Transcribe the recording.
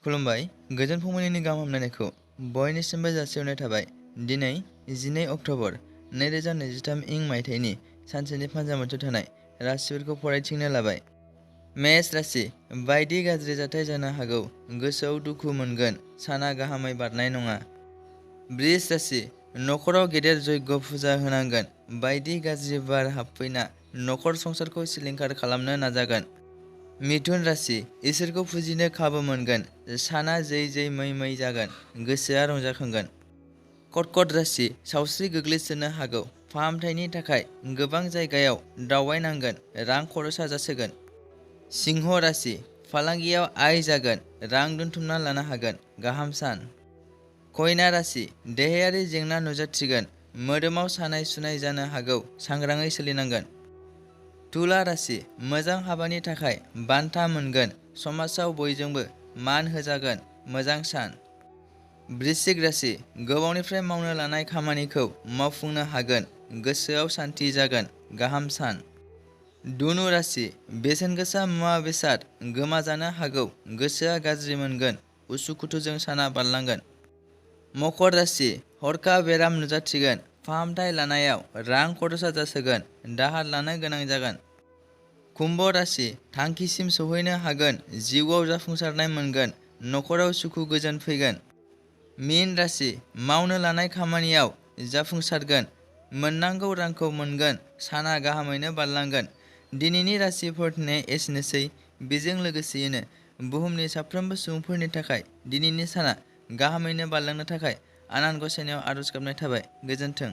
खुलुमबाय गोजोन फुंबिलिनि गाहाम हामलायनायखौ बयनिसिमबो जासिहरनाय थाबाय। दिनै 12 अक्ट'बर 2023 इं मायथाइनि सानसेनि फान्जामुथियाव थानाय राशिफोरखौ फरायथिंनो लाबाय। मेष राशि बायदि गाज्रि जाथाय जानो हागौ, गोसोआव दुखु मोनगोन, साना गाहामै बारनाय नङा। बृष राशि नखराव गेदेर जग्य फुजा होनांगोन, बायदि गाज्रि बार हाबफैना नखर संसारखौ सिलिंखार खालामनो नाजागोन। मिथुन राशि इसोरखौ फुजिनो खाबु मोनगोन, साना जै जै मै मै जागोन, गोसोआ रंजाखांगोन। कर्कट राशि सावस्रि गोग्लैसोनो हागौ, फाहामथायनि थाखाय गोबां जायगायाव दावबायनांगोन, रां खरसा जासोगोन। सिंह राशि फालांगियाव आय जागोन, रां दोनथुमना लानो हागोन, गाहाम सान। कन्या राशि देहायारि जेंना नुजाथिगोन, मोदोमाव सानाय सुनाय जानो हागौ, सांग्राङै सोलिनांगोन। तुला राशि मोजां हाबानि थाखाय बान्था मोनगोन, समाजाव बयजोंबो मान होजागोन, मोजां सान। वृश्चिक राशि गोबावनिफ्राय मावनो लानाय खामानिखौ मावफुंनो हागोन, गोसोआव सान्थि जागोन, गाहाम सान। धनु राशि बेसेन गोसा मुवा बेसाद गोमाजानो हागौ, गोसोआ गाज्रि मोनगोन, उसुखुथुजों साना बारलांगोन। मकर राशि हरखाब बेराम नुजाथिगोन, फाहामथाय लानायाव रां खरसा जासोगोन, दाहार लानो गोनां जागोन। कुम्भ राशि थांखिसिम सौहैनो हागोन, जिउआव जाफुंसारनाय मोनगोन, नखराव सुखु गोजोन फैगोन। मीन राशि मावनो लानाय खामानियाव जाफुंसारगोन, मोननांगौ रांखौ मोनगोन, साना गाहामैनो बारलांगोन। दिनैनि राशिफोरनि एसेनोसै। बेजों लोगोसेयैनो बुहुमनि साफ्रोमबो सुबुंफोरनि थाखाय दिनैनि साना गाहामैनो बारलांनो थाखाय आनान गसाइनायाव आरज गाबनाय थाबाय। गोजोन्थों।